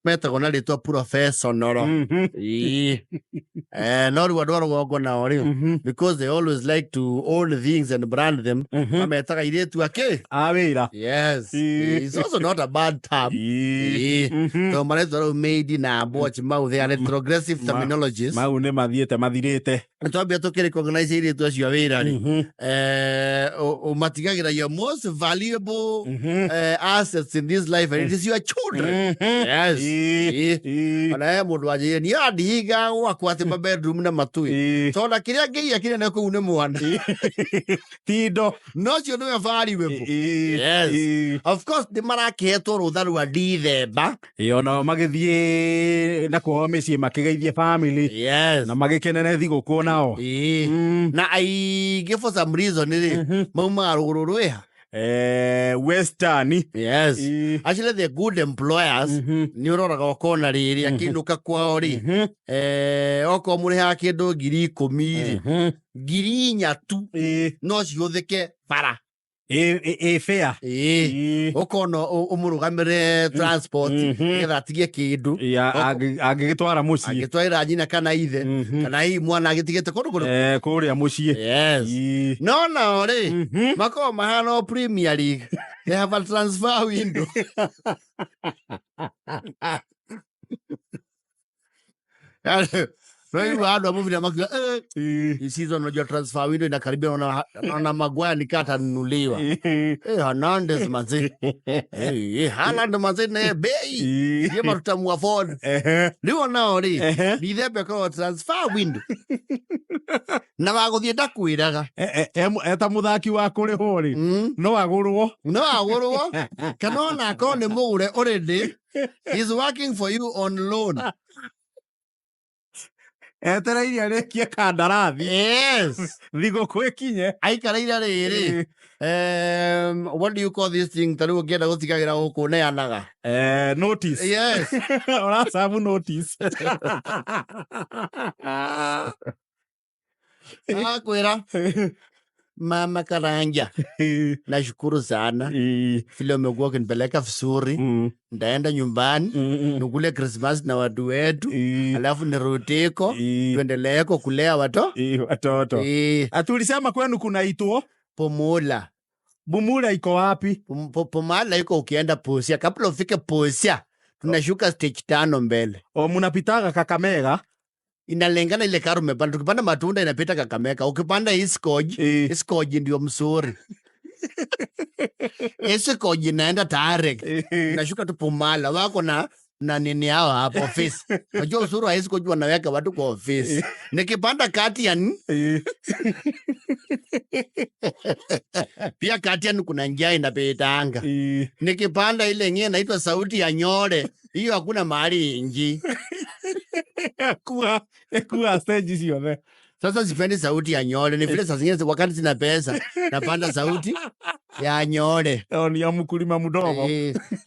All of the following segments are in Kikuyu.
Metagwo na rĩtwa professional. Ĩĩ. No rĩu andũ a rũgongo nao rĩ, because they always like to own things and brand them, mametaga airĩtu akĩ a wĩra. Yes. Ĩĩ. It's also not a bad term. Ĩĩ. Ĩĩ. Tondũ marĩtwa rĩu maid na watch mau, they are retrogressive terminologies. Mau nĩ mathiĩte mathirĩte. Twambia tũkĩ recognize airĩtu acio a wĩra rĩ, ũmatigagĩra your most valuable assets in this life, and it is your children. Yes. Ĩĩ. Ĩĩ. Ĩĩ. Ona he mũndũ wanjĩrire niĩ andihingaga gwakwa atĩ ma bedroom na matũĩ, Ĩĩ. tondũ kĩrĩa ngĩiya kĩnene kũu nĩ mwana. Ti indo. No cio nĩwe valuable. Ĩĩ. Yes. Ĩĩ. Of course nĩ marakĩhetwo rũtha rwa Dithemba. Ĩĩ, onao magĩthiĩ na kwao mĩciĩ makĩgeithie family na magĩkenere thigũkũ nao. Ĩĩ. Na aingĩ for some reason rĩ, maumaga rũgũrũ rwĩha? Western. Yes. Ĩĩ. Actually the good employers, nĩ ũroraga ũkona rĩrĩ akĩinũka kwao rĩ, okorwo mũrĩhaga kĩndũ 10,000 rĩ, 4,000 tu no cihũthĩke bara. Ĩ fair. Ĩĩ. Ĩĩ. Ũkona ũmũrũgamĩre transport nĩgetha atigie kĩndũ. Ya, angĩgĩtwara mũciĩ. Angĩtwarĩra nyina kana ithe, kana hihi mwana agĩtigĩte kũndũ kũrĩkũ. Kũrĩa mũciĩ. Yes. Ĩĩ. No nao rĩ, makoragwo mahana o Premier League, they have a transfer window. Naigua andũ a mũbira makiuga, "Eh, hii season unajua transfer window inakaribia, naona Maguire ni kaa atanunuliwa. Eh, Hernandez manze. Eh, Haaland manze ne bei. Ndiye tutamu afford." Rĩu onao rĩ, Dithemba ĩkoragwo transfer window. Na wagũthiĩ ndakwĩraga. Eta mũthaki wa kũrĩhwo rĩ, no agũrwo. No agũrwo kana ona akorwo nĩ mũgũre already, he's working for you on loan. Etereire arĩkie kandarathi. Yes. Thigũkũ ĩkinye. Aikareire rĩrĩ. What do you call this thing? Ta rĩu ũngĩenda gũtigagĩra gũkũ neanaga. Notice. Yes. Ũracabu notice. Akwĩra Mama Karanja, nashukuru sana vile umekuwa ukinipeleka vizuri. Ndaenda nyumbani nikule Christmas na watu wetu, alafu nirudiko tuendeleeko kulea wato Watoto. Atulisema kwenu kunaitwo Pumula. Bumula iko wapi? Pumala iko ukienda Busia, kabla ufike Busia tunashuka stage 5 mbele. O munapitaga Kakamega? Inalingana ile kari umepanda. Ukipanda matunda inapita Kakamega. Ukipanda Iskoj, Iskoj ndio mzuri. Iskoj inaenda direct. Inashuka tu Pumala. Wako na nini hao hapo office. Unajua uzuri wa Iskoj wanaweka watu kwa office. Nikipanda Katian, pia Katian kuna njia inapitanga. Nikipanda ile nyingine inaitwa Sauti ya Nyore, hiyo hakuna mahali ingi. Kuwa stage ciothe. Sasa sipendi Sauti ya Nyore, ni vile saa zingine wakati sina pesa napanda Sauti ya Nyore. O ni ya mkulima mdogo.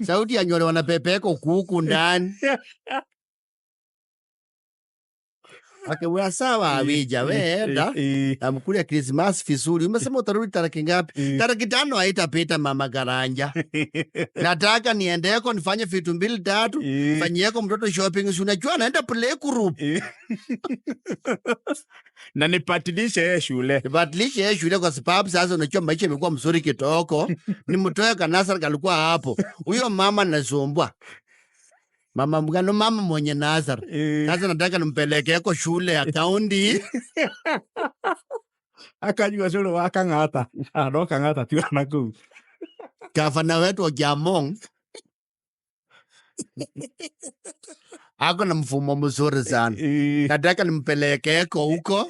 Sauti ya Nyore wanapepeka kuku ndani. Okay, we sawa wija, we enda. Amkulia Christmas vizuri. Umesema utarudi tariki ngapi? Tariki 5 haitapita Mama Karanja. Nataka niendeko nifanye vitu 2 3, fanyieko mtoto shopping, si unajua anaenda play group. Na nipatilishe yeye shule. Nipatilishe yeye shule kwa sababu sasa unajua maisha imekuwa mzuri kitoko. Nimtoe kanasa kalikuwa hapo. Huyo mama nasumbua. Mama mgano, mama mwenye Nazar. Sasa nataka nimpeleke kwa shule ya kaunti. Akanyua cũrũ wa Kang'ata. Ah, no Kang'ata ti wa nakũu. Gavana wetu wa Kiamong ako na mfumo mzuri sana. Nataka nimpeleke huko.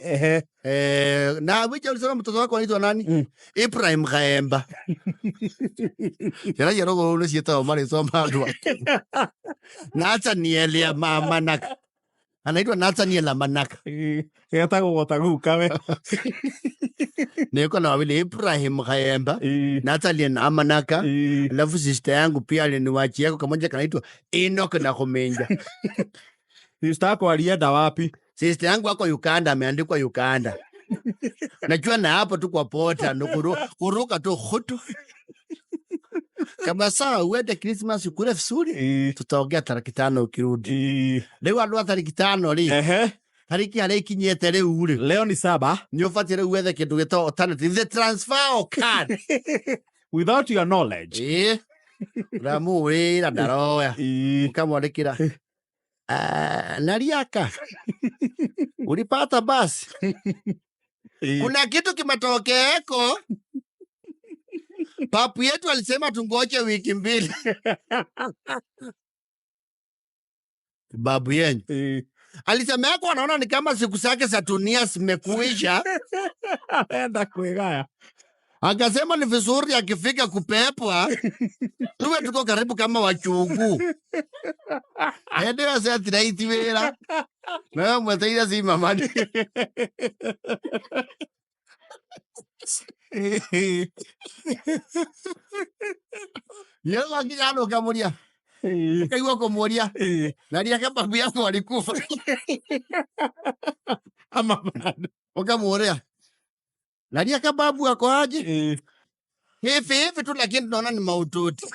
Na wicha ulisema mtoto wako anaitwa nani? Ibrahim Khaemba. Jana jana kwa ule sieta wa mali soma andũ ake. Nathaniel ya mama naka. Anaitwa Nathaniel Amanaka. Etagwo ota guka we. Niko na wawili, Ibrahim Khaemba, Nathaniel Amanaka. Alafu sister yangu pia aliniwachia kamoja kanaitwa Enoch na Khomenja. Sister yako alienda wapi? Sister yangu ako Uganda, ameandikwa Uganda. Najua na hapo tu kwa pota, ndo kuruka tu khutu. Kama sawa uende Christmas ukule vizuri, tutaongea tariki 5 ukirudi. Rĩu andũ a tariki 5 rĩ, tariki harĩa ikinyĩte rĩu rĩ, Leo ni 7. Nĩ ũbatiĩ rĩu wethe kĩndũ gĩtagwo alternative, the transfer card. Without your knowledge. Ĩĩ. Ũramũhũrĩra ndaroya. Ũkamwandĩkĩra, Nariaka, ulipata basi? Kuna kitu kimetokeeko. Papu yetu alisema tungoje wiki 2. Babu yenyu. Alisema yako anaona ni kama siku zake za dunia zimekuisha. Enda kuigaya. Akasema ni vizuri akifika kupepwa tuwe tuko karibu kama wachungu. Ende wa satellite wira. Na mweteire si mamani. Yeye akinya ndo kamuria. Ukaigua kumuria. Na ria babu yako alikufa. Ama bado. Ukamuorea. Na ria babu yako aje? Hivi hivi tu lakini tunaona ni maututi.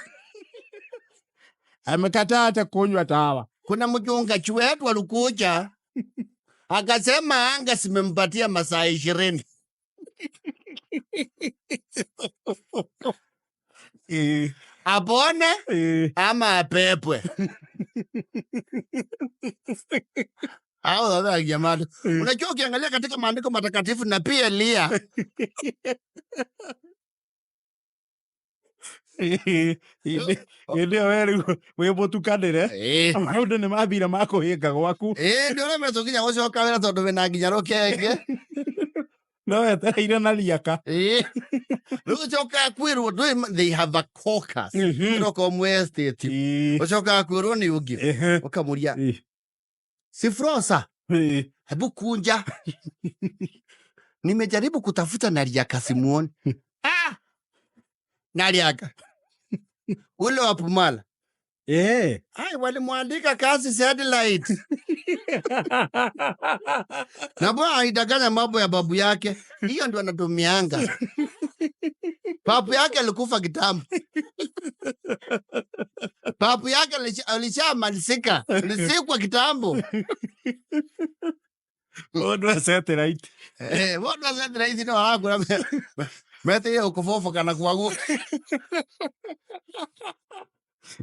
Amekataa hata kunywa dawa. Kuna mchungaji wetu alikuja akasema anga simempatia masaa 20. Apone ama apepwe. Hao dada jamani. Unajua ukiangalia katika maandiko matakatifu na pia Elia. Hĩndĩ ĩyo we rĩu wĩ mũtukanĩre, maũndũ nĩ mathire ma kũhĩnga gwaku. Ndio ũrĩa metũkinya gũcoka wĩra tondũ wĩna nginya rũkenge. No wetereire na riaka. Rĩu ũcokaga kwĩrwo ndũĩ they have a caucus. Kĩroko mwe estate. Ũcokaga kwĩrwo nĩ ũngĩ. Ũkamũria, Sifrosa, hebu kunja. Nimejaribu kutafuta Nariaka simuoni. Nariaka. Ule wa Pumala. Ai, walimwandika kazi satellite. Na bwana alidanganya mambo ya babu yake. Hiyo ndio anatumianga. Babu yake alikufa kitambo. Babu yake alishamalizika. Alisikwa kitambo. Mũndũ wa satellite. Mũndũ wa satellite no arakũra meteire gũkũboboka kana kwaguo.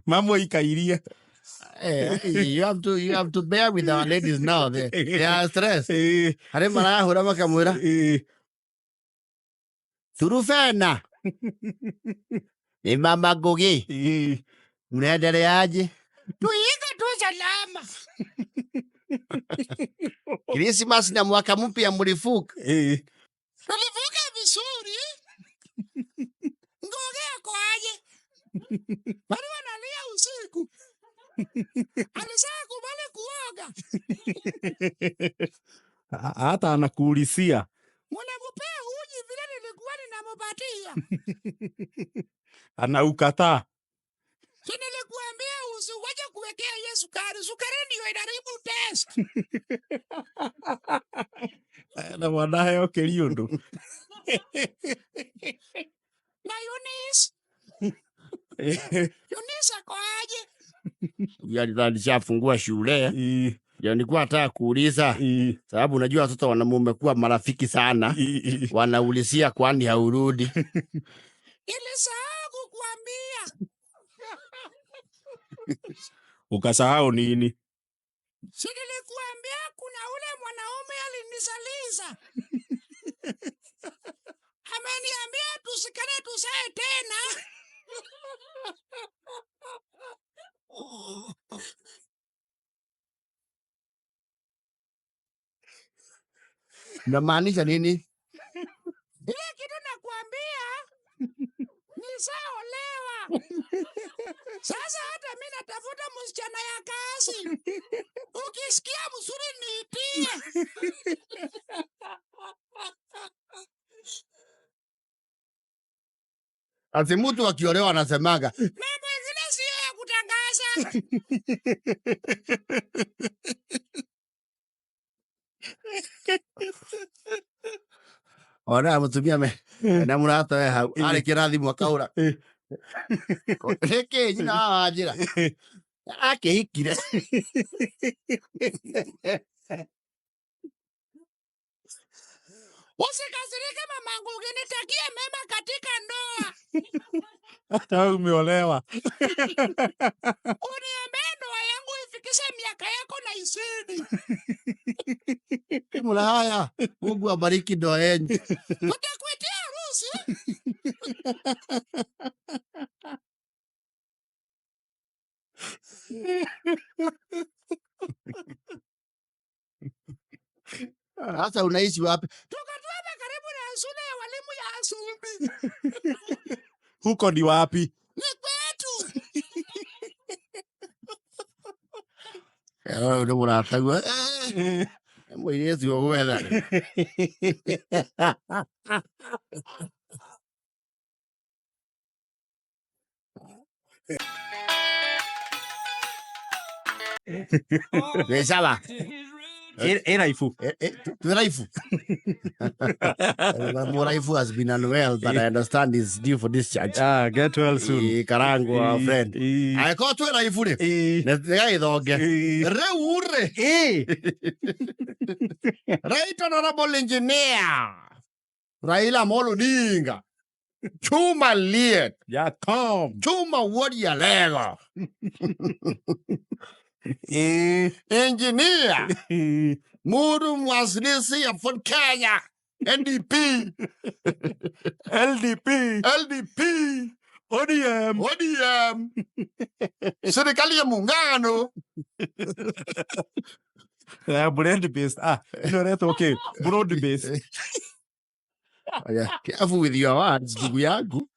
Mamũikairie. You have to bear with our ladies now. They are stressed. Harĩ marahũra makamwĩra, Turufena. Ni mama Ngugi. Unaendeleaje? Tuiga tu salama. Christmas na mwaka mpya mlivuka. Tulivuka vizuri. Ngugi ako aje? Bado analia usiku. Alisema kubali kuoga. Hata anakuulizia. Mnamupea uji vile nilikuwa ninampatia. Anaukataa. Si nilikuambia usiwache kuwekea yeye sukari. Sukari ndio inaharibu test. Na mwanahe okĩri ũndũ. Na Eunice. Eunice ako aje? Yaani nishafungua shule. Ndio nilikuwa nataka kuuliza. Sababu unajua watoto wanamume kuwa marafiki sana. Wanaulizia kwani haurudi. Nilisahau kukuambia. Ukasahau nini? Si nilikuambia kuna ule mwanaume alinizaliza. Ameniambia tusikane tusae tena. Unamaanisha nini? Ile kitu nakwambia nishaolewa. Sasa hata mimi natafuta msichana ya kazi. Ukisikia mzuri niitie. Ati mtu akiolewa anasemaga mambo ingine sio ya kutangaza. Ona mutumia me na murata we hau arä kä rathimwo akaura. Nĩkĩ nyina wa Wanjĩra akĩhikire? Usikasirike mama Ngugi, nitakie mema katika ndoa. Hata umeolewa. Uniombee ndoa yangu ifikishe miaka yako na isini. Mula haya, Mungu abariki ndoa yenu. Tutakuitia harusi. Sasa unaishi wapi? Tukatuama karibu na shule ya walimu ya Asumbi. Huko ni wapi? Ni kwetu. Nĩ mũratagua mũirĩtu ũgwetha. Nĩ sawa. Ĩraibu. Raifu. Muraifu has been unwell, but I understand he's due for discharge. Ah, get well soon. Karango, our friend. Angĩkorwo twĩ raifu rĩ, nĩgagĩthonge. Rĩu rĩ, Right Honorable Engineer Raila Amolo Odinga, Chuma Liet, Jacob. Chuma Wuod Lego, Engineer Muru Mwasilisi ya Ford Kenya, NDP, LDP. LDP, ODM. ODM, serikali ya muungano. Brand based. Ah, ino retwo okay. Broad based. Yeah, careful with your words, ndugu yangu.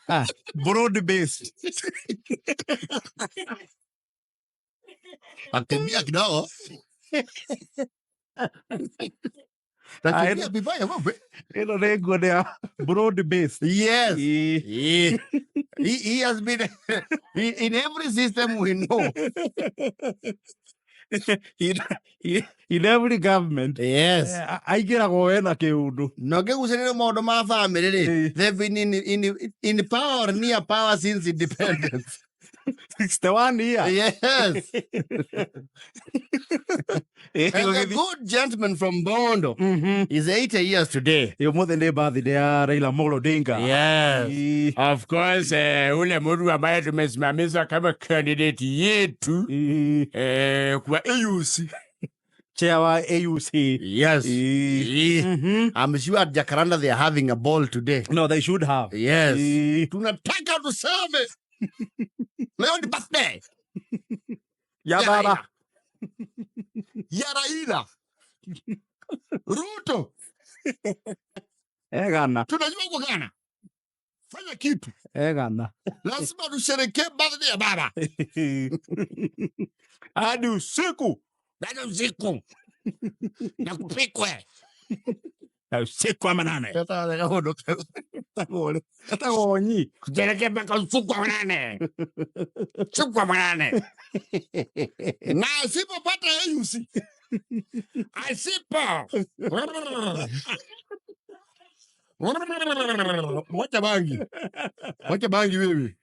Ah, broad based. Akimbia kidogo. Nakimbia vibaya wewe. Ino nĩ nguo ya broad based. Yes. He has been in every system we know. In every government. Yes. Aingĩragwo wena kĩũndũ. No ngĩgucĩrĩrio maũndũ ma family rĩ, they've been in power or near power since independence. 61 years. Yes. And the good gentleman from Bondo is 80 years today. Ũmũthĩ nĩ birthday ya Raila Amolo Odinga. Yes. Of course, ule mtu ambaye tumesimamishwa kama candidate yetu kwa AUC. Chair wa AUC. Yes. I'm sure at Jacaranda they are having a ball today. No, they should have. Yes. Tunataka tuseme. Leo ni birthday Ya baba. Ya Raila. Ruto. Egana. Tunajua uko Ghana. Fanya kitu. Egana. Lazima tusherekee birthday ya baba. Hadi usiku. Hadi usiku. Na kupikwe. Na usiku wa manane. Etagwo nyi. Kusherekea mpaka usiku wa manane. Usiku wa manane. Na asipopata AUC. Asipo. Wacha bangi. Wacha bangi wewe.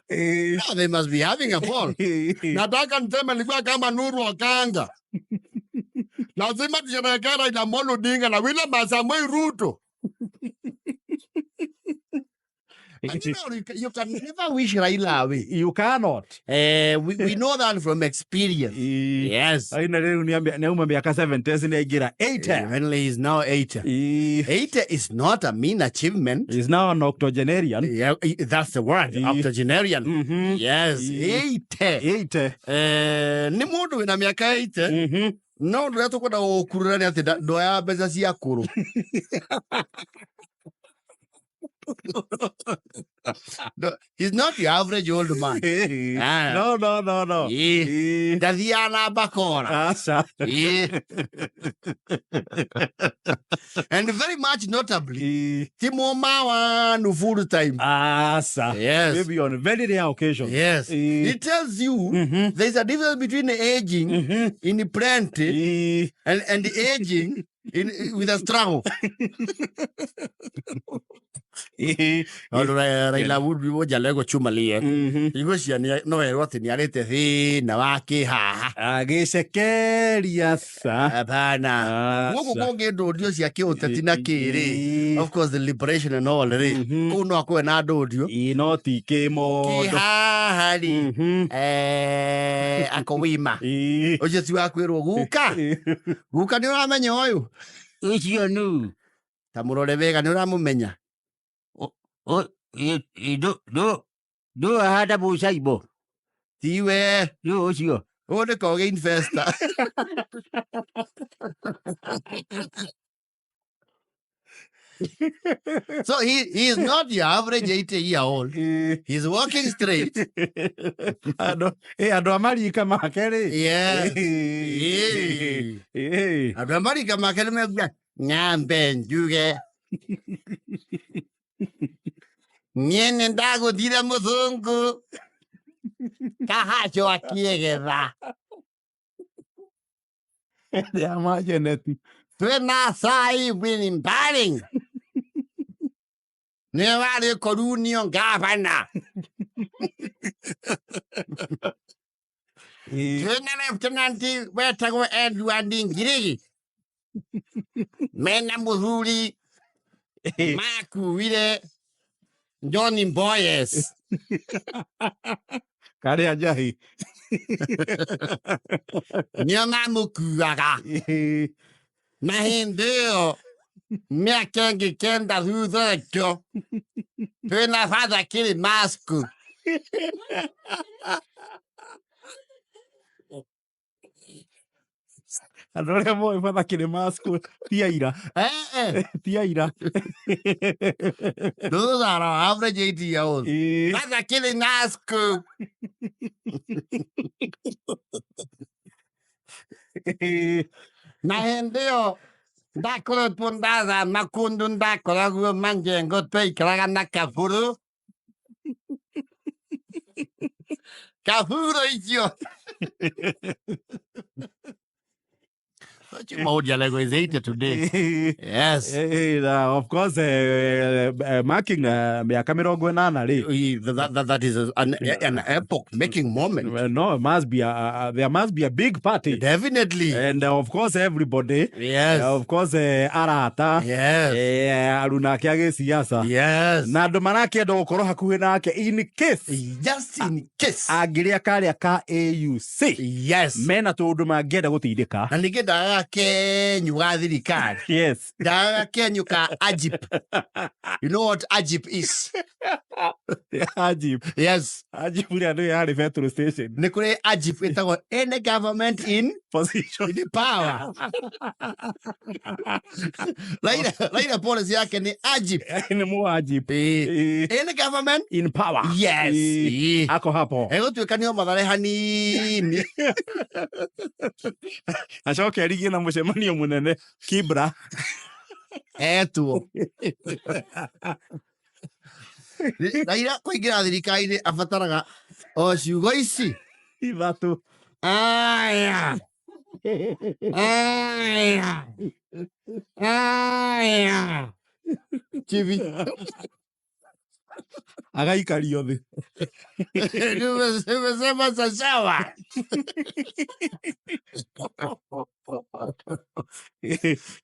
Now they must be having a ball. Nataka niseme nilikuwa kama Nuru Okanga. Lazima tusherehekee Raila Amolo Odinga na William Samoei Ruto. And you know, you can never wish Raila away. You cannot. We know that from experience. Yes. Aina rĩu nĩauma mĩaka 70 nĩ aingĩra 80. Finally, he's now 80. 80 is not a mean achievement. He's now an octogenarian. Yeah, that's the word, octogenarian. Yes, 80. 80. Nĩ mũndũ wĩna mĩaka 80. No ũndũ ũrĩa tũkwenda gũkurura nĩ atĩ ndoyaga mbeca cia kũrũ. No, he's not the average old man. No, no, no, no. Ndathiaga na bakora. Aca. And very much notably, ti mũma wa full time. Aca. Yes. Maybe on very rare occasions. Yes. It tells you there's a difference between aging in plenty and aging With a struggle. Tondũ Raila Wojalego Chumalie igũcia no erwo atĩ nĩ arĩte thĩna wa kĩhaha. Agĩcekeria ca. Hapana. Gũkũ kũngĩ ndũndio cia kĩũteti na kĩrĩ, of course, the liberation and all rĩ, kũu no akorwe na ndũndio. Ĩ, no ti kĩmondo. Kĩhaha rĩ, ako wima. Ũcio ti wa kwĩrwo guka guka, nĩ ũramenya ũyũ? Ũcio nũ? Ta mũrore wega, nĩ ũramũmenya? Ndũ ahanda mũcaimbo. Tiwe. Nũ ũcio? Ũyũ nĩ Kogi investor. So he is not your average 80-year-old. He's walking straight. Andũ a marika make rĩ. Yes. Andũ a marika make nĩ mekuga nyambe njuge niĩ nĩ ndagũthire mũthũngũ kahaco akĩegetha. Ya majeneti. Twĩna cai Winnie Darling nĩwe warĩ korunio ngavana. Twĩna lieutenant wetagwo Edward Ngirigi mena mũthuri makuire Johnny Boyes. Karĩa njahi. Nĩo mamũkuaga na hĩndĩ ĩyo mĩaka ĩngĩ 9 thutha ũcio twĩna Father Kirimasku. Andũ arĩa moĩ Father Kirimasku ti aira. Ti aira. Those are our average 80-year-olds. Father Kirimasku. Na hĩndĩ ĩyo ndakoretwo ndathama kũndũ ndakoragwo manjengo twaikaraga na kabũrũ kaburo icio. Maũndũ is 80 today. Yes. Na of course, marking mĩaka 80 rĩ. That is an epoch making moment. Well, no, must be there must be a big party. Definitely. And of course everybody, of course, arata, aruna ake a gĩciaca na andũ marakĩenda gũkorwo hakuhĩ nake in case, Just in case. Angĩrĩa karĩa ka AUC, mena tũndũ mangĩenda gũtindĩka. Na ningĩ ndagaga kenyu ga thirikari. Ndagaga kenyu ka Agip. You know what Agip is? Ajib. Yes. Agip ĩrĩa nĩyo yarĩ petrol station. Nĩ kũrĩ Agip ĩtagwo any government in position. In power. Raila policy yake nĩ Agip. Nĩ mũ Agip. Any government in power. Yes. Ako hapo. Egũtuĩka nĩ o Mathare hanini. Acoke arigie na mũcemanio mũnene Kibra. Etwo Raila kũingĩra thirikari-inĩ abataraga o ciugo ici 3. Aya aya aya chibi. Agaikario thĩ. Nimesema sasawa.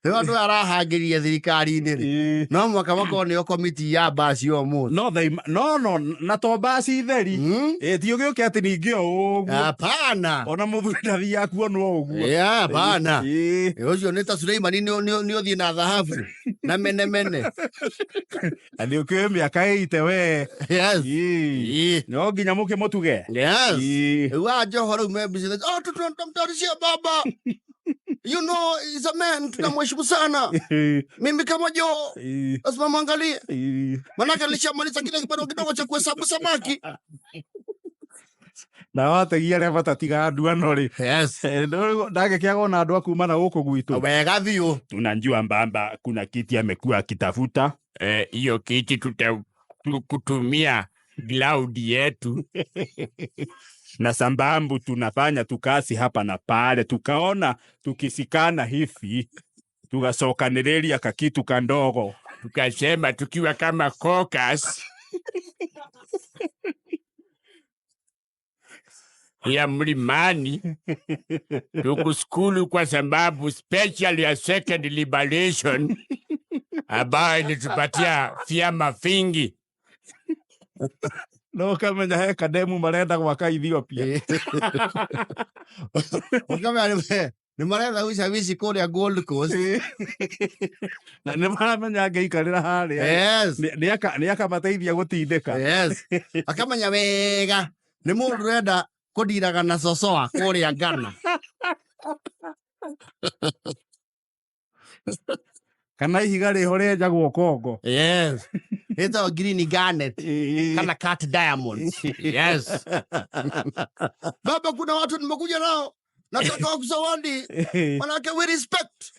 Rĩu andũ aya arahangĩria thirikari-inĩ rĩ, no mwaka makorwo nĩo komiti ya mbaci ũmũthĩ. No they no na to mbaci theri. Ti ũgĩũke atĩ ningĩ o ũguo. Hapana. Ona mũthuri ndathiaga kuonwo ũguo. Yeah, hapana. Ũcio nĩ ta Suleimani nĩ ũthiĩ na thahabu na menemene. Na nĩ ũkĩũĩ mĩaka ĩite we. Yes. No nginya mũkĩmũtuge. Yes. Rĩu aya Joho rĩu me busy. Oh, tunamtayarishia baba. You know, he's a man, tunamheshimu sana. Mimi kama Joho, lazima mwangalie. Manake alishamaliza kile kibarua kidogo cha kuhesabu samaki. Na wategi arĩa matatigaga nduano rĩ. Yes. Ndangĩkĩaga ona andũ a kuma na gũkũ gwitũ. Wega biũ. Tunajua mbamba kuna kiti amekuwa akitafuta hiyo kiti kutumia cloud yetu na sambambu tunafanya tukasi hapa na pale, tukaona tukisikana hivi Tugacokanĩrĩria kakitu kandogo. Tukasema tukiwa kama caucus ya Mlimani tukuskulu kwa sababu special ya second liberation ambayo ilitupatia vyama vingi. No kamenya he kademu marenda gwaka Ethiopia. Ũkamenya nĩ maretha ushawishi kũrĩa Gold Coast. Na nĩ maramenya angĩikarĩra harĩa Yes. nĩ akamateithia gũtindĩka. Yes. Akamenya wega nĩ mũndũ ũrenda kũndiraga na cocoa kũrĩa Ghana. Kana ihiga rĩho rĩenjagwo Kongo. Yes. Ĩtagwo green garnet kana cut diamonds. Yes. Baba, kuna watu nimekuja nao nataka wakusawadi, manake we respect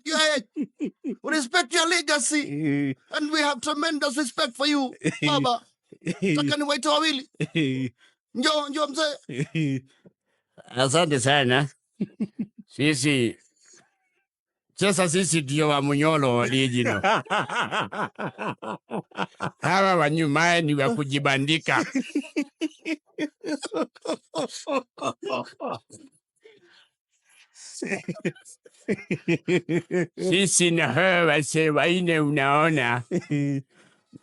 your age, we respect your legacy and we have tremendous respect for you baba. Nataka niwaite wawili, njoo njoo mzee. Asante sana. Sisi sasa sisi ndio wa Munyoro original. Hawa wa nyumaye ni wa kujibandika. Sisi na hawa wazee waine, unaona,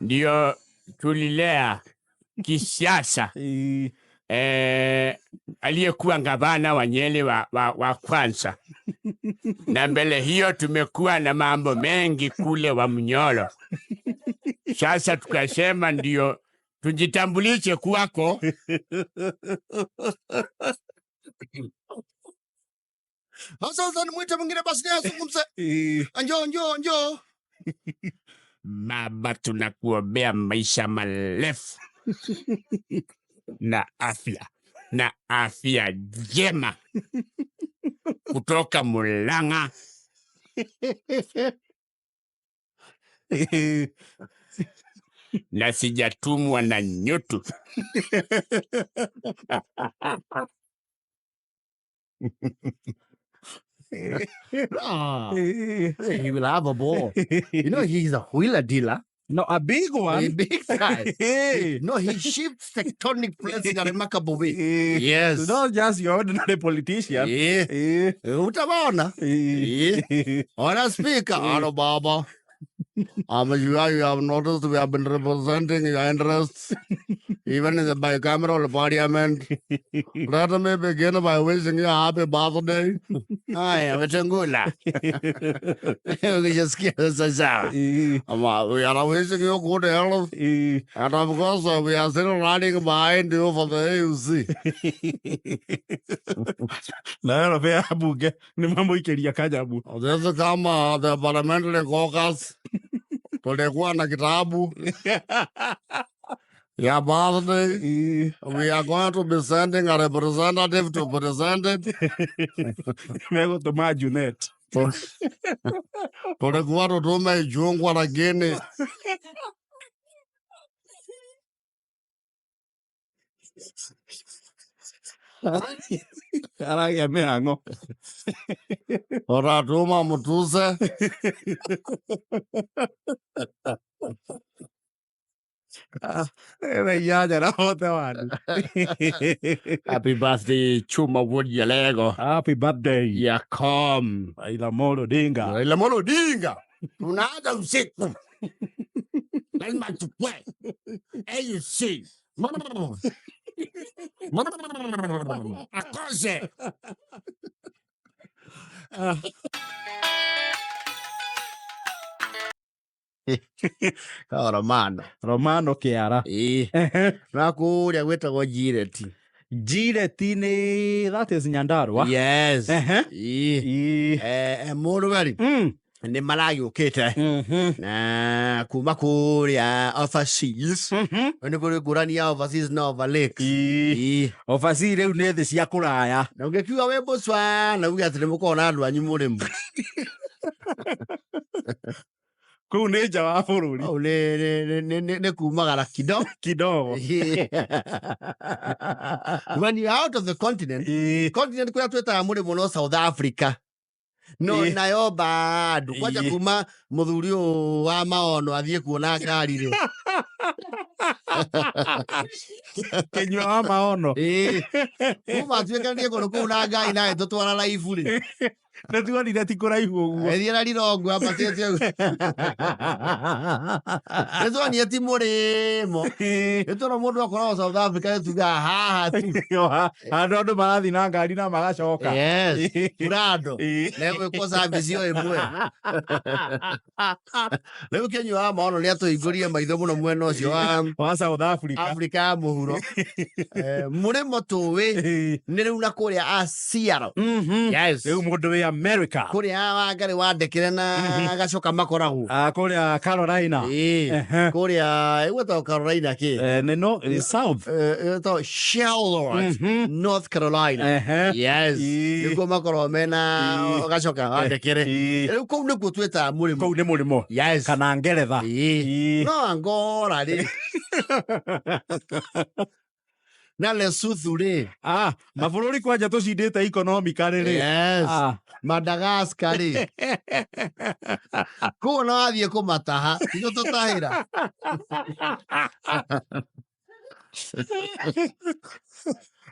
ndio tulilea kisiasa aliyekuwa gavana wa Nyeri wa kwanza, na mbele hiyo tumekuwa na mambo mengi kule wa Munyoro. Sasa tukasema ndio tujitambulishe kwako. Sasa nimwite mwingine basi naye azungumze. Njoo njoo njoo. Baba, tunakuombea maisha marefu na afya njema kutoka Murang'a na sijatumwa na nyutu. Ah, he will have a ball. You know, he's a wheeler dealer. No, a big A one. big guy. No, he shifts tectonic plates in a remarkable way. Yes. Not just your ordinary politician. Yeah. Utawaona. Yeah. Ona speaker. Hello, Baba. I'm sure you have noticed we have been representing your interests, even in the bicameral parliament. Let me begin by wishing you a happy birthday. Haya, Wetangula. Ukishasikia sasa sawa. We are wishing you good health. And of course, we are still running behind you for the AUC. Na ero ya bunge nĩ mamũikĩria kanyamu. This is kama the parliamentary caucus. Tulikuwa na kitabu ya birthday. We are going to be sending a representative to present it. Megũtũma Junet. Tulikuwa tutume Ichung'wah lakini Aragĩa mĩhang'o. tutatuma Mutuse. Ena hote wanu. Happy birthday Chuma Wood Yalego. Happy birthday. Ya com. Raila Amolo Odinga. Raila Amolo Odinga. Tunaanza usiku. Lazima chukue. AUC. Akose. Oh, Romano. Romano Kĩara. Ĩĩ. Na kũrĩa gwĩtagwo Jireti. Jireti nĩ, that is Nyandarua. Yes. Ĩĩ. Ĩĩ. Mũrũgari nĩ maragĩũkĩte na kuma kũrĩa overseas. Nĩ kũrĩ ngũrani ya overseas na over lakes. Ĩĩ. Ĩĩ. Overseas rĩu nĩ thĩ cia kũraya. Na ũngĩkiuga wĩ Botswana uge atĩ nĩ mũkoragwo na andũ anyu mũrĩmu. Kũu nĩ nja wa bũrũri. Hau nĩ kumagara kidogo. Kidogo. When you are out of the continent, Ĩĩ. continent kũrĩa twĩtaga mũrĩmũ no South Africa. No Ĩ. nayo bado kwanja Ĩ. kuma muthuri ũyũ wa maono athiĩ kuona ngari rĩ. Kinyua wa maono. Ĩ. Kuma atuĩkanĩrie kũndũ kũu na ngari nawe tũtwara raibu rĩ. Nĩ tuonire ti kũraihu ũguo. Ĩthiĩ na rirongo ambatĩte ũguo. Nĩ tuonire ti mũrĩmo. Nĩ tuona mũndũ akoragwo South Africa nĩ tugaga haha tu. Handũ andũ marathiĩ na ngari na magacoka. Yes. Prado. Ĩ. Na ĩgwĩkwo service o ĩmwe. Rĩu Kĩnyua wa maono nĩ atũhingũrire maitho mũno mwena ũcio wa Wa South Africa. Afrika ya mũhuro. Mũrĩmo tũĩ Ĩ. nĩ rĩu na kũrĩa Aciaro. Yes. Rĩu mũndũ wĩ America. Kũrĩa Wangari wandĩkĩre na gacoka makoragwo. Ah, kũrĩa Carolina. Ĩ. Ehe. Kũrĩa ĩgwĩtagwo Carolina kĩ? Nĩ no nĩ South. Ĩgwĩtagwo Charlotte, North Carolina. Ehe. Yes. Ĩ. Nĩkuo makoragwo mena Ĩ. gacoka wandĩkĩre. Ĩ. Rĩu kũu nĩkuo twĩtaga mũrĩmo. Kũu nĩ mũrĩmo. Yes. Kana Ngeretha. Ĩ. Ĩ. No Angola rĩ. Na Lesotho rĩ. Ah, mabũrũri kwanja tũcindĩte economically rĩ. Yes. Ah. Madagascar rĩ. Kũu ona wathiĩ kũmataha, ithuĩ tũtahĩra.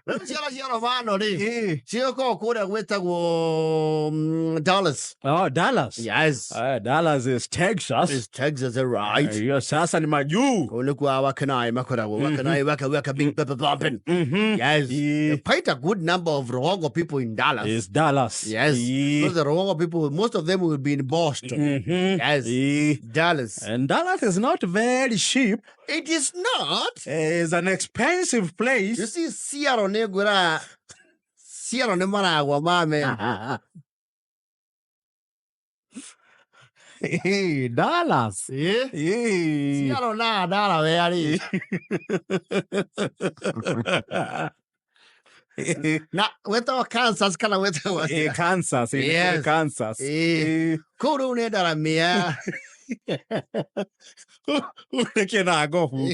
Rĩu ciana cia Romano rĩ, Ĩ. cigĩkoragwo kũrĩa gwĩtagwo Dallas. Oh, Dallas. Yes. Ah, Dallas is Texas. Is Texas right? Hiyo sasa ni majuu. Kũu nĩkuo awakenai makoragwo. Wakenai waka waka big pepper bumping. Yes. Ĩ. Quite a good number of Rohongo people in Dallas. Is Dallas. Yes. Ĩ. Because the Rohongo people, most of them will be in Boston. Yes. Ĩ. Dallas. And Dallas is not very cheap. It is not. It's an expensive You place. see, Seattle nĩ ngwĩra Seattle nĩ maragwa mame. Hey, Dallas. Ĩ? Hey. Seattle na Delaware rĩ. Na wetagwo Kansas kana wetagwo Eh, Kansas. Eh, Yes. Kansas. Ĩ. Kũu rĩu nĩ ndaramĩa. Nĩ kĩna ngobu.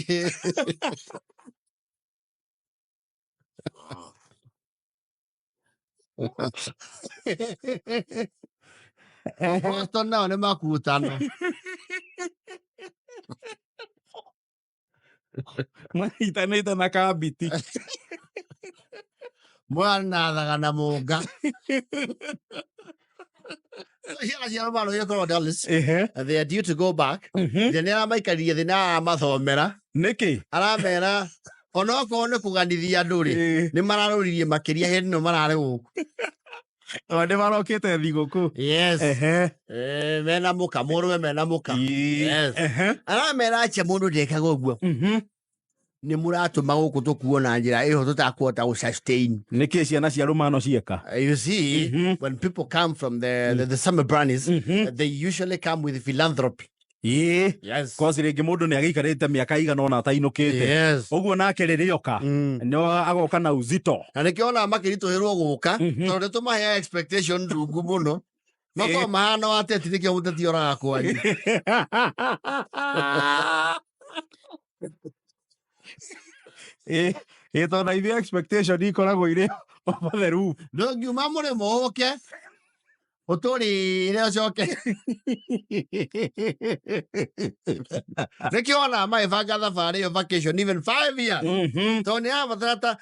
Boston nao nĩ makutano. Manyitanĩte na kambiti. Mwanathaga na mũnga. Ciana cia Romano gĩkorwo Dallas. Ehe. They are due to go back. Ithe nĩ aramaikaririe thĩ na aramathomera. Nĩkĩ? Aramera onokorwo nĩ kũganithia andũ rĩ, Ĩ. nĩ mararũririe makĩria hĩndĩ ĩno mararĩ gũkũ. O nĩ marokĩte thigũkũ. Yes. Ehe. Mena mũka, mũrũme mena mũka. Ĩ. Yes. Ehe. Aramera acha mũndũ ndekaga ũguo. Nĩ mũratũma gũkũ tũkuo na njĩra ĩho tũtakũhota gũ sustain. Nĩkĩ ciana cia Romano cieka? You see, when people come from the summer brownies, they usually come with philanthropy. Ĩ. Yes. Kosi rĩngĩ mũndũ nĩ agĩikarĩte mĩaka igana ũna atainũkĩte. Yes. Ũguo nake rĩrĩa oka no agoka na uzito. Na nĩkĩo ona makĩritũhĩrwo gũka tondũ nĩ tũmaheaga expectation ndungu mũno makorwo mahana wateti nĩkĩo mũteti oraga kwanyu. Ĩ, ĩ tondũ na ithuĩ expectation ikoragwo irĩ over the roof. Ndũngiuma mũrĩmo ũke ũtũrĩre ũcoke. Nĩkĩo ona magĩbanga thabarĩ ĩyo vacation even 5 years tondũ nĩ arabatara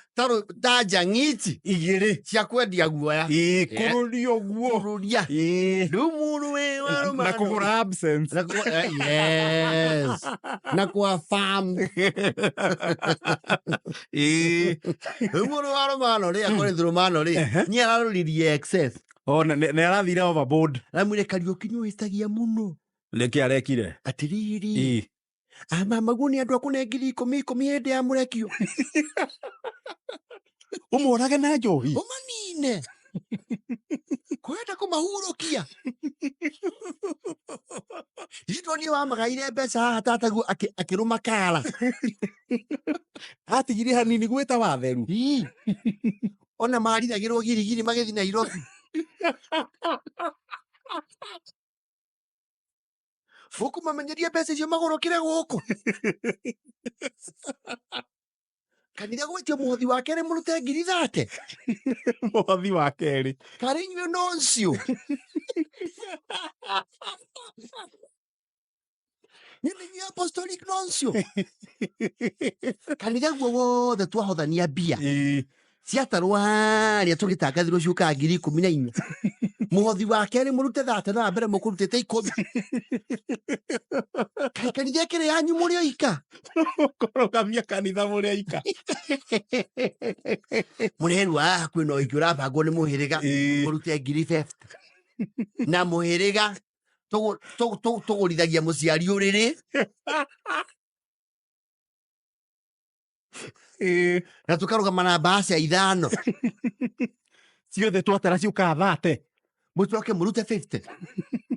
ta njang'iti Igĩrĩ. cia kwendia guoya. Ĩ, kũrũria ũguo. Kũrũria. Ĩ. Rĩu mũndũ wĩ wa Na Romano. kũgũra absence. Na yes. Na kwa farm. Ĩ. Rĩu mũndũ wa Romano rĩ akoretwo Romano rĩ nĩ ararũririe excess. O nĩ arathire overboard. Aramwĩre Kariũki nĩ ũhĩtagia mũno. Nĩkĩ arekire? Atĩrĩrĩ. Ĩ. Amamaguo nĩ andũ akũne ngiri ikũmi ikũmi hĩndĩ ya mũrekio. Ũmorage na njohi. Ũmanine. Kwenda kũmahurũkia. Itwo niĩ wamagaire mbeca haha tataguo akĩrũma kara. Atigire hanini gwĩta watheru. Ii. Ona marithagĩrwo girigiri magĩthiĩ Nairobi. Ũkũmamenyeria mbeca icio magũrũkĩre gũkũ. Kanitha gwĩtio mũhothi wa kerĩ mũrute 30,000. Mũhothi wa kerĩ. Karĩ inyuĩ noncio. Nĩ inyuĩ apostolic noncio. Kanitha guo wothe twahothania mbia. Ciatarwo harĩa tũgĩtangathirwo ciũkaga 14,000. Mũhothi wa kerĩ mũrute 30 na wa mbere mũkũrutĩte 10. Kaĩ kanitha ĩkĩrĩ yanyu mũrĩ oika? Kũrũgamia kanitha mũrĩ aika. Mũrerwo haha kwĩna ũhiki ũrabangwo nĩ mũhĩrĩga mũrute 50,000. Na mũhĩrĩga tũgũrithagia mũciari ũrĩrĩ. Na tũkarũgama na mbaca 5. Ciothe twatara ciũkaga 30. Mũcoke mũrute 50.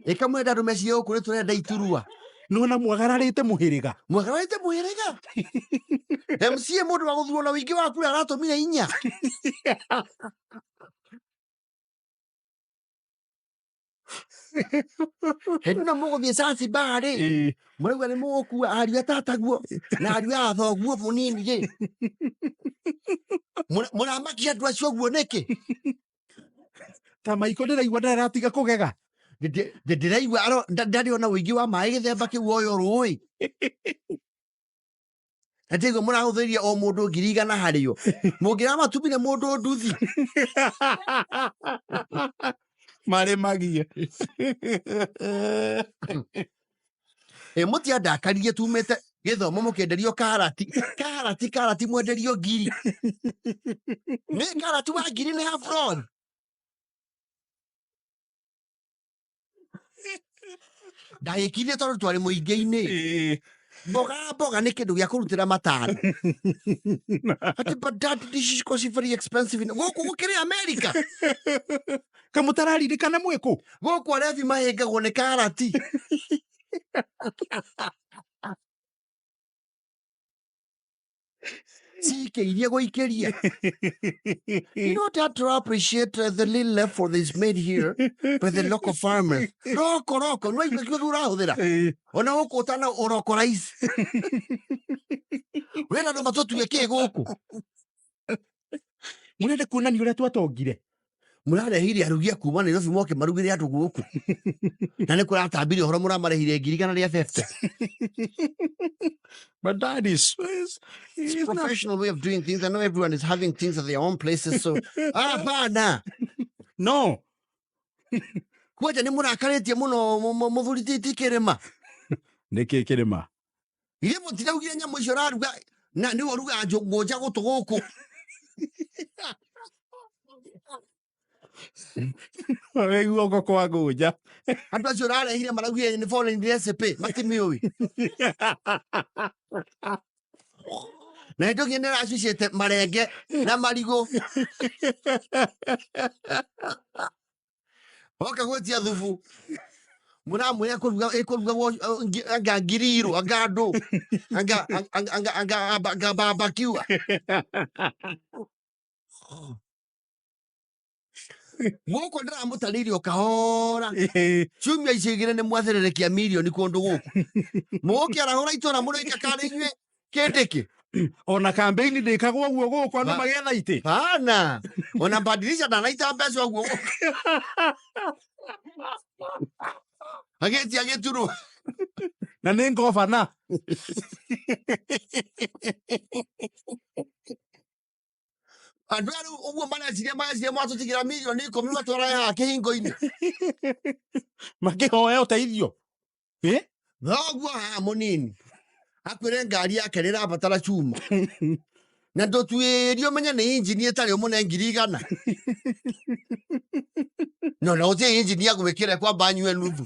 Ĩka mwenda andũ mecirie gũkũ nĩ tũrenda iturwa. Nona mwagararĩte mũhĩrĩga. Mwagararĩte mũhĩrĩga. MCA mũndũ wa gũthurwo na ũingĩ wa kura aratũmire 4. Hĩndĩ ĩno mũgũthiĩ Zanzibar rĩ, mũrauga nĩ mũgũkua ariũ a tataguo na ariũ a thoguo mũnini rĩ. Mũramakia andũ acio ũguo nĩkĩ? Ta maiko ndĩraigua ndaratiga kũgega. Ndĩraigua ndarĩ ona ũingĩ wa maĩ gĩthemba kĩu oyo rũĩ. Na ndĩraigua mũrahũthĩria o mũndũ 100,000 harĩo. Mũngĩramatumire mũndũ nduthi. Marĩ magie. Mũtiandakaririe tumĩte gĩthomo mũkĩenderio karati. Karati, karati mwenderio 1,000. Nĩ karati wa 1,000 nĩ half roll. Ndagĩkirie tondũ twarĩ mũingĩ-inĩ. Mboga, mboga nĩ kĩndũ gĩa kũrutĩra matano. Ati, but dad, this is cost very expensive. Gũkũ gũkĩrĩ America. Kamũtararirikana mwĩkũ? Gũkũ arebi mahĩngagwo nĩ karati. Cikĩirie gũikĩria. You know that to appreciate the little effort is made here by the local farmers. Roko, roko, no igua kiugo ũrahũthĩra. Ona gũkũ ũtana ũroko raici. Wĩna andũ matũtue kĩ gũkũ? Mũrenda kuonania ũrĩa twatongire. Mũrarehire arugi a kuma Nairobi moke marugĩre andũ gũkũ. Na nĩ kũratambire ũhoro mũramarehire 150,000. But that is, It's is not professional way of doing things. I know everyone is having things at their own places, so hapana. No. Kwanja nĩ mũrakarĩtie mũno mũthuri ti kĩrĩma. Nĩ kĩ kĩrĩma? Ithe mũtiraugire nyamũ icio ũraruga na nĩwe ũrugaga ngũnja gũtũ gũkũ. Wĩguo ngũkũ wa ngũnja. Andũ acio ũrarehire maraugire nĩ foreign recipe, matimĩũĩ. Na nĩ nĩ ĩracucĩte marenge na marigũ. Oka gwĩtia thubu. Mũramwĩra ĩkũrugagwo, anga ngiriro, anga andũ, anga barbecue. Gũkũ ndĩramũtarĩirie o kahora. Ciumia icio igĩrĩ nĩ mwathererekia mirioni kũndũ gũkũ. Mũgũkĩarahũra itũra mũroika karĩ inyuĩ kĩndĩkĩ. Ona campaign ndĩkagwo ũguo gũkũ andũ magĩetha itĩ. Hapana. Ona badilisha ndanaita mbeca ũguo gũkũ. Agĩtia gĩturwa. Na nĩ ngobana. Andũ aya rĩu ũguo mareciria, mareciria mwatũtigĩra 10,000,000 matwara haha kĩhingo-inĩ. Makĩhoya ũteithio. Thoguo haha mũnini. Akwĩre ngari yake rĩrabatara cuma. Na ndũtuĩrie ũmenye nĩ injini ĩtarĩ ũmũne 100,000. No, na gũtirĩ injini ya gwĩkĩra kwamba anyue nuthu.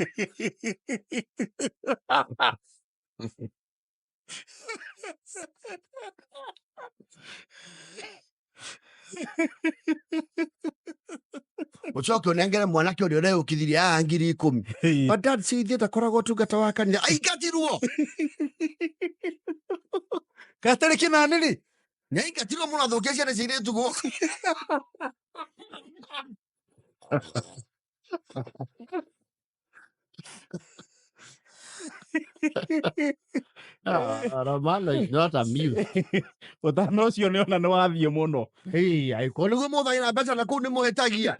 Ũcoke ũnengere mwanake ũrĩa ũreũkithirie haha 10,000. But dad, si ithuĩ takoragwo ũtungata wa kanitha. Aingatirwo! Gatarĩ kĩnanĩ rĩ? Nĩ aingatirwo mũno athũkia ciana cia airĩtu gũkũ. Ah, Romano is not amused. Ũtana ũcio nĩ ona nĩ wathiĩ mũno. Hey, angĩkorwo nĩguo mũthagĩra mbeca na kũu nĩ mũhĩtagia.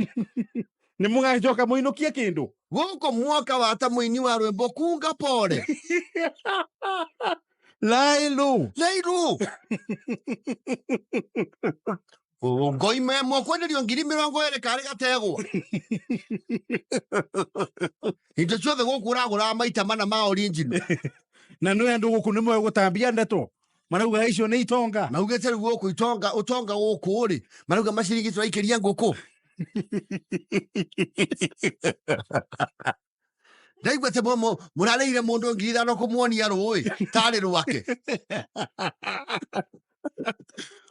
Nĩ mũgacoka mũinũkie kĩndũ. Gũkũ mwaka wa ta mũini wa rwĩmbo kunga pore. Lailu. Lairu. Ngoime ĩmwe kwenderio 20,000 karĩ gategwa. Indo ciothe gũkũ ũragũraga maita mana ma original. Na nĩ andũ gũkũ nĩ moĩ gũtambia ndeto. Marauga icio nĩ itonga. Maugĩte rĩu gũkũ itonga ũtonga gũkũ rĩ marauga maciringi tũraikĩria ngũkũ. Ndaigua atĩ mũrarĩire mũndũ 5,000 kũmuonia rũĩ tarĩ rwake.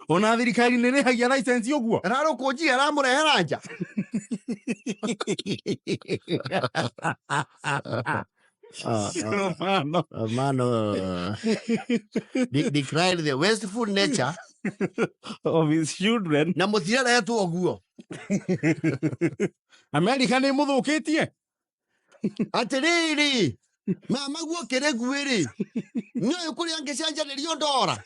Ona thirikari nĩ ĩrĩhagia license ũguo. Ararũkũnjia aramũrehera nja. Romano. Romano decried the wasteful nature of his children. Na mũtiraretwo ũguo. America nĩ mũthũkĩtie. Atĩrĩrĩ, mama guo kĩrĩguĩ-rĩ, nĩũĩ kũrĩa angĩcenjanĩrio ndora?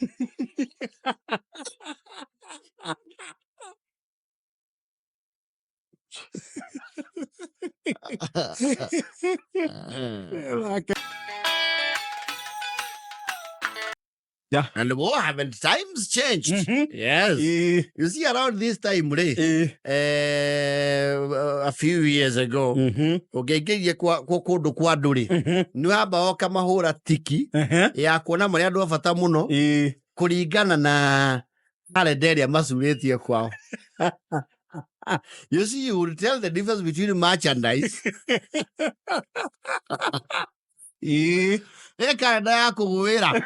Yeah. And what haven't times changed? Mhm. Yes. You see, around this time, rĩ, a few years ago, ũngĩaingĩrire kwa kũndũ kwa andũ rĩ, nĩ wamba woka mahũra tiki ya kuona marĩa andũ a bata mũno kũringana na kalenda ĩrĩa macurĩtie kwao. You see, you will tell the difference between merchandise ĩ kalenda ya kũgũĩra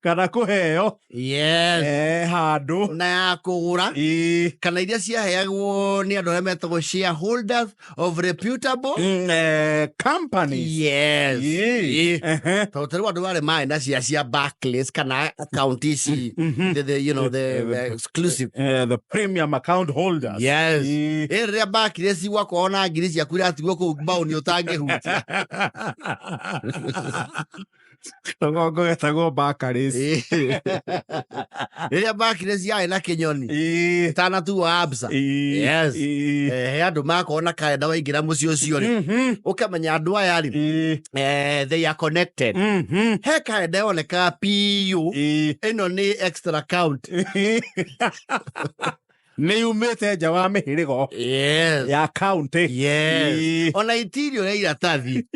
Kana kũheo. Yes. Handũ. Na ya kũgũra. Kana iria ciaheagwo nĩ andũ arĩa metagwo shareholders of reputable Companies. Yes. Tondũ ta rĩu andũ marĩ marĩ na cia Barclays kana account ici, the exclusive. The premium account holders. Yes. Ĩ rĩrĩa Barclays gwakorwo na ngiri ciaku iratigwo kũu mbaũni ũtangĩhutia. Rũgongo getagwo Barclays. Rĩrĩa Barclays yarĩ na kĩnyoni ĩtanatuo Absa. Yes. He andũ makorwo na karenda waingĩra mũciĩ ũcio rĩ, ũkamenya andũ aya rĩ, they are connected. He karenda yonekaga PU ĩno nĩ extra account. Nĩ yumĩte nja wa mĩhĩrĩgo. Yes. Ya county. Yes. Ona itirio ya iratathi.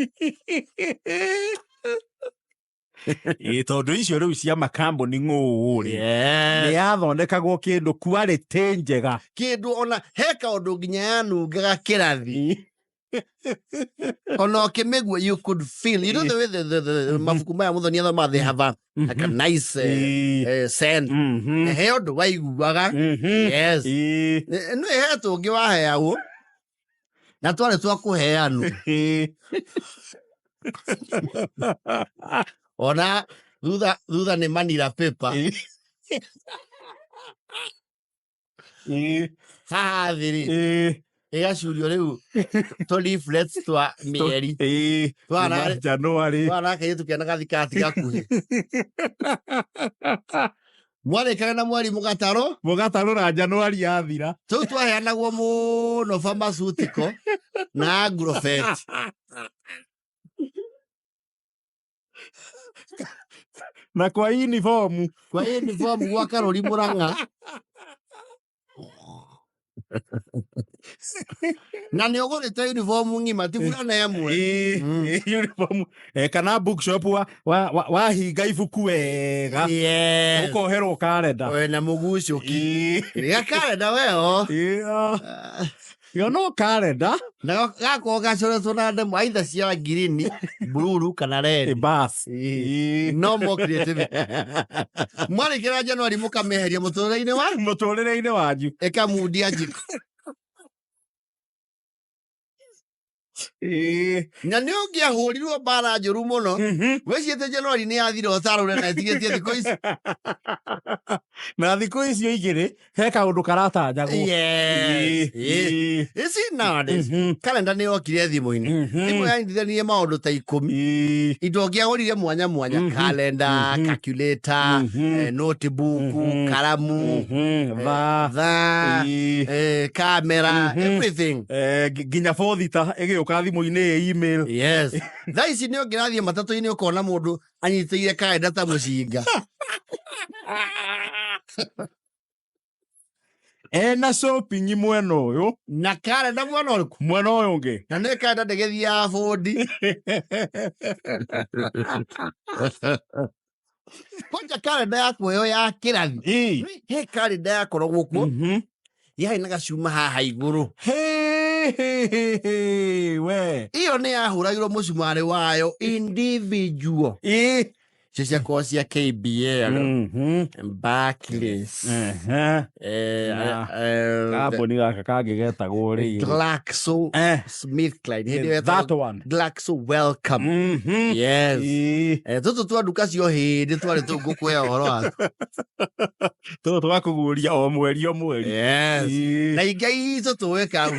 Tondũ icio rĩu cia makambuni ng'ũũ rĩ, Yes. nĩ yathondekagwo kĩndũ quality njega. Kĩndũ ona he kaũndũ nginya yanungaga kĩrathi. Ona ũkĩmĩgua you could feel. You know the way the mabuku maya Muthoni athomaga, they have a, like a nice scent. He ũndũ waiguaga. Yes. Nĩ he tũngĩ waheagwo na twarĩ twa kũheanwo. Ona thutha nĩ manila paper. Haha thĩ rĩ, ĩgacurio rĩu tũ leaflets twa mĩeri. January. Twana kairĩtu kena gathikati gakuhĩ. Mwarĩkaga na mweri mũgatarũ. Mũgatarũra January yathira. Tũu twaheanagwo mũno pharmaceutical na Agrovet. Na kwa uniform. Kwa uniform gwa Karũri Mũrang'a. Na nĩ ũgũrĩte uniform ng'ima ti burana ĩmwe. Uniform. Kana bookshop wahinga ibuku wega. Yes. Ũkoherwo karenda. We na mũgucũki. Rĩa karenda weo. Yo no karenda. Na gakorwo gacoretwo na ndemwa either cia ngirini, blue kana red. Bas. No more creativity. Mwarĩkĩra January mũkamĩeheria mũtũrĩre-inĩ wa? Mũtũrĩre-inĩ wanyu. Ĩkamundia njiko. Na nĩ ũngĩahũrirwo mbara njũru mũno. Wĩciĩte January nĩ yathira ũtarũre na ĩtigĩtie thikũ ici. Na thikũ icio igĩrĩ he kaũndũ karatanyagwo. Yes. Yes. You see nowadays, kalenda nĩ yokire thimũ-inĩ. Thimũ yanyitithanirie maũndũ ta 10. Indo ũngĩagũrire mwanya mwanya, kalenda, calculator, notebook, karamu, thaa, thaa, kamera, everything. Nginya bothita ĩgĩũka thimũ-inĩ ĩ email. Yes. Thaa ici nĩ ũngĩrathiĩ matatũ-inĩ ũkona mũndũ anyitĩire kalenda ta mũcinga. Ena shopping mwena ũyũ. Na kalenda mwena ũrĩkũ? Mwena ũyũ ũngĩ. Na nĩ kalenda ndĩgĩthiaga bũndi. Kwanja kalenda ya kuheo ya kĩrathi. He kalenda yakoragwo kuo. Yarĩ na gacuma haha igũrũ. Hey, hey, hey, hey, we. Iyo nĩ yahũragĩrwo mũcumarĩ wayo individual. Icio ciakoragwo cia KBL, Barclays, Kambuni gaka kangĩ getagwo rĩrĩ. Glaxo SmithKline. Hĩndĩ ĩyo That yetagwo one. Glaxo Welcome. Yes. Tũtũ twa nduka cio hĩndĩ twarĩ tũu ngũkũhe ũhoro wa. Tũtũ twakũguũria o mweri o mweri. Yes. Na ingĩ itũ tũĩ kau.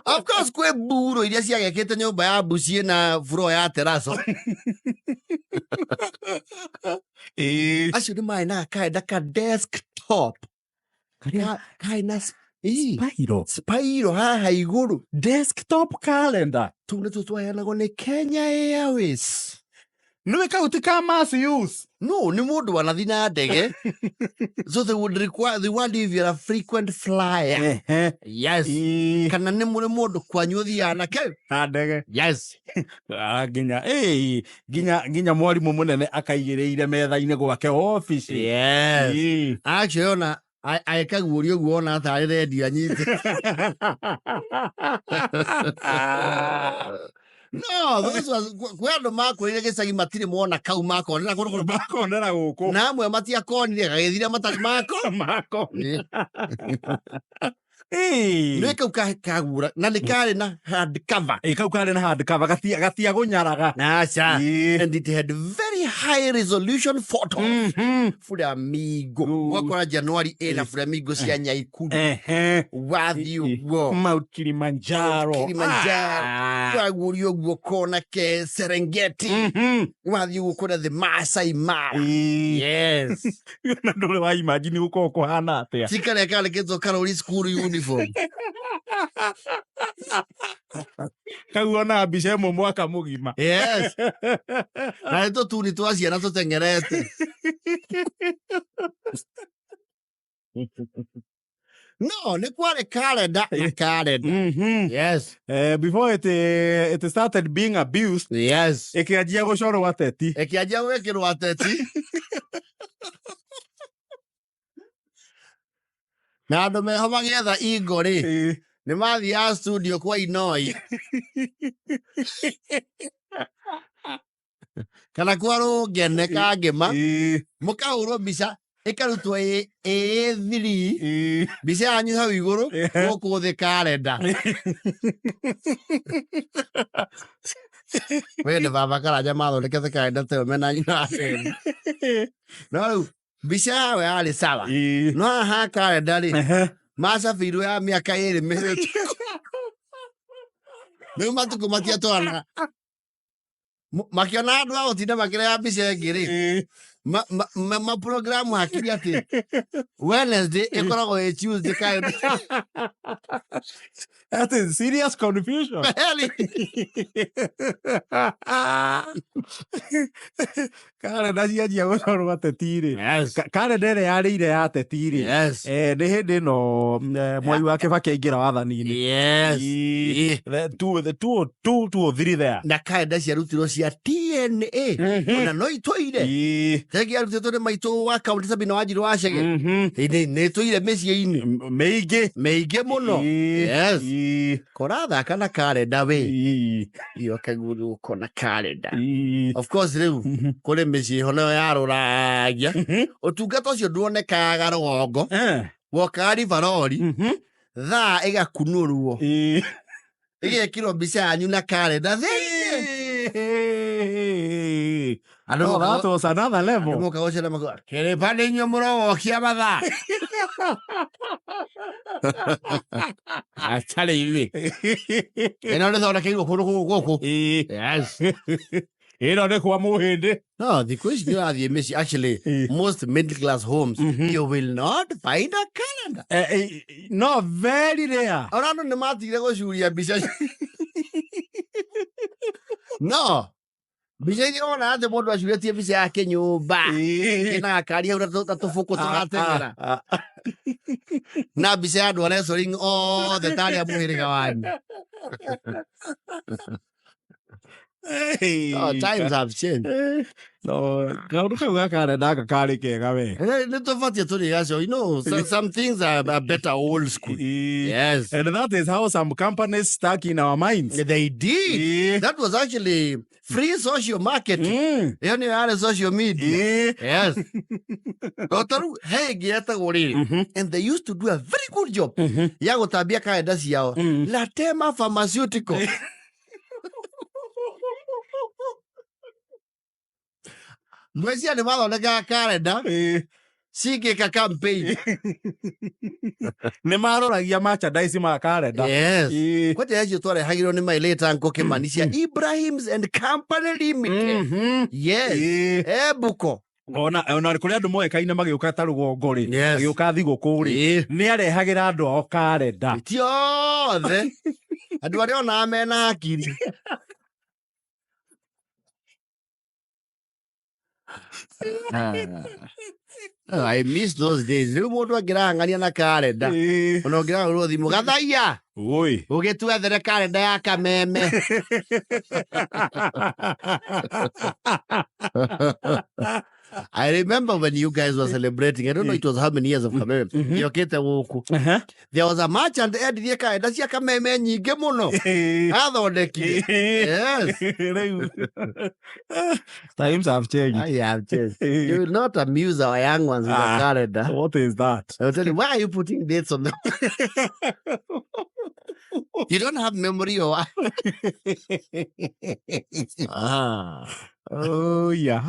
Of course kwĩ mburo iria ciagekĩte nyũmba ya mbuci na buro ya teraco. Acio nĩ marĩ na kaenda ka desktop. Karĩ na Spiro. Spiro haha igũrũ. Desktop calendar. Tũu nĩtuo twaheanagwo nĩ Kenya Airways. Nĩwe kau ti ka mass use. No, nĩ mũndũ wanathi na ndege. So they would require, they want if you're a frequent flyer. Yes. Kana nĩ mũrĩ mũndũ kwanyu ũthiaga na ke? Na ndege. Yes. Nginya, nginya mwarimũ mũnene akaigĩrĩire metha-inĩ gwake office. Yes. Actually ona agĩkaguũria ũguo ona atarĩ redio anyite. No, those was kwĩ andũ makũrĩire gĩcagi matirĩ mona kau makonera kũndũ kũrĩa. Makonera gũkũ. Na amwe matiakonire gagĩthira matarĩ mako. Mako. Nĩ kau kagura na nĩ karĩ na hard cover. Kau karĩ na hard cover gatiagũnyaraga. Aca. And it had very high resolution photos. Flamingo. Wakora January ĩna flamingo cia Nyaikuru. Wathiĩ ũguo. Mount Kilimanjaro. Kilimanjaro. Waguũria ũguo kona ke Serengeti. Wathiĩ ũguo kũrĩa the Maasai Mara. Yes. Na ndũrĩ wa imagine gũkorwo kũhana atĩa. Ti karĩa karĩkĩtwo karũri school uniform. Kau ona mbica ĩmwe mwaka mũgima. Yes. Na nĩ tũtuni twa ciana tũteng'erete. No, nĩ kwarĩ kalenda na kalenda. Yes. Before it started being abused, Yes. ĩkĩanjia gũcorwo ateti. Ĩkĩanjia gwĩkĩrwo ateti. Na andũ meho magĩetha ingo rĩ, nĩ mathiaga studio kwa Inoi. Kana kwa Rũngene Kangĩma, mũkahũrwo mbica ĩkarutwo A3, mbica yanyu hau igũrũ, gũkũ thĩ kalenda. We nĩ baba Karanja mathondekete kalenda ta ĩyo mena nyina wa Seni. No rĩu mbica yawe yarĩ sawa. No haha kalenda rĩ, macabirwo ya mĩaka 2 mĩhĩtũku. Rĩu matukũ matiatwaranaga. Makĩona andũ a gũtinda makĩreha mbica ĩngĩ rĩ, maprogramu hakiri atĩ Wednesday ĩkoragwo ĩ Tuesday kalenda. That is serious confusion. Kalenda cianjia gũcorwo ateti rĩ. Yes. Kalenda ĩrĩa yarĩire ya ateti rĩ. Yes. Nĩ hĩndĩ ĩno Mwai wa Kibaki aingĩra wathani-inĩ. Yes. The two, the two, two, two, three there. Na kalenda ciarutirwo cia TNA. Ona no itũire. Thengia yarutĩtwo nĩ maitũ wa kaunti Sabina Wanjiru wa Chege. Nĩ ĩtũire mĩciĩ-inĩ. Mĩingĩ. Mĩingĩ mũno. Yes. Korathaka na kalenda we. Iyo kaguũrio ũkona kalenda. Of course rĩu kũrĩ mĩciĩ ho nayo yarũragia. Ũtungata ũcio nduonekaga rũgongo. Wokaga Rivarori. Thaa ĩgakunũrwo. Ĩgekĩrwo mbica yanyu na karenda thĩinĩ. Andũ Oh, that was another level. Moka gũcera makauga, kĩrĩba nĩ inyuĩ mũrowokia mathaa. Atarĩ ithuĩ. Ĩno nĩthondekeirwo kũndũ gũkũ gũkũ. Yes. Ĩno nĩ kwa mũhĩndĩ. No, thikũ ici nĩ ũrathiĩ mĩciĩ, actually, most middle class homes, you will not find a calendar. No, very rare. Ona andũ nĩ matigire gũcuria mbica. No, mbica iria wona atĩ mũndũ acurĩtie mbica yake nyũmba ĩna gakari hau na tũbũkũ tũrateng'era na mbica ya andũ a wrestling othe tarĩ a mũhĩrĩga wanyu. Oh, times have changed. No, kaũndũ kau ga karenda gaka karĩ kega we. Nĩ tũbatiĩ tũrĩ gacio. Some things are better old school. Yes. And that is how some companies stuck in our minds. They did. That was actually free social marketing. Ĩyo nĩyo yarĩ social media. Yes. No ta rĩu he ĩngĩ yetagwo rĩrĩ, and they used to do a very good job ya gũtambia karenda ciao. Latema Pharmaceutical. Ngwĩciria nĩ mathondekaga karenda cingĩka campaign. Nĩ maroragia merchandise ma karenda. Yes. Kwanja yacio twarehagĩrwo nĩ my late uncle Kimani cia Ibrahims and Company Limited. Yes. Ebuko. Ona kũrĩ andũ moĩkaine magĩũka ta rũgongo rĩ, magĩũka thigũkũ rĩ, nĩ arehagĩra andũ ao karenda. Ti othe. Andũ arĩa onaga mena hakiri. Oh, I miss those days. Rĩu mũndũ angĩrahang'ania na karenda. Ona ũngĩrahũrwo thimũ gathaia. Oi. Ũgĩtwethere karenda ya kameme. I remember when you guys were celebrating. I don't know it was how many years of kameme. Yokĩte gũkũ. There was a merchant endirie karenda cia kameme nyingĩ mũno. Athondekire. Yes. Rĩu. Times have changed. I have changed. You will not amuse our young ones with a calendar. What is that? I will tell you, why are you putting dates on them? You don't have memory or what? Oh, yeah.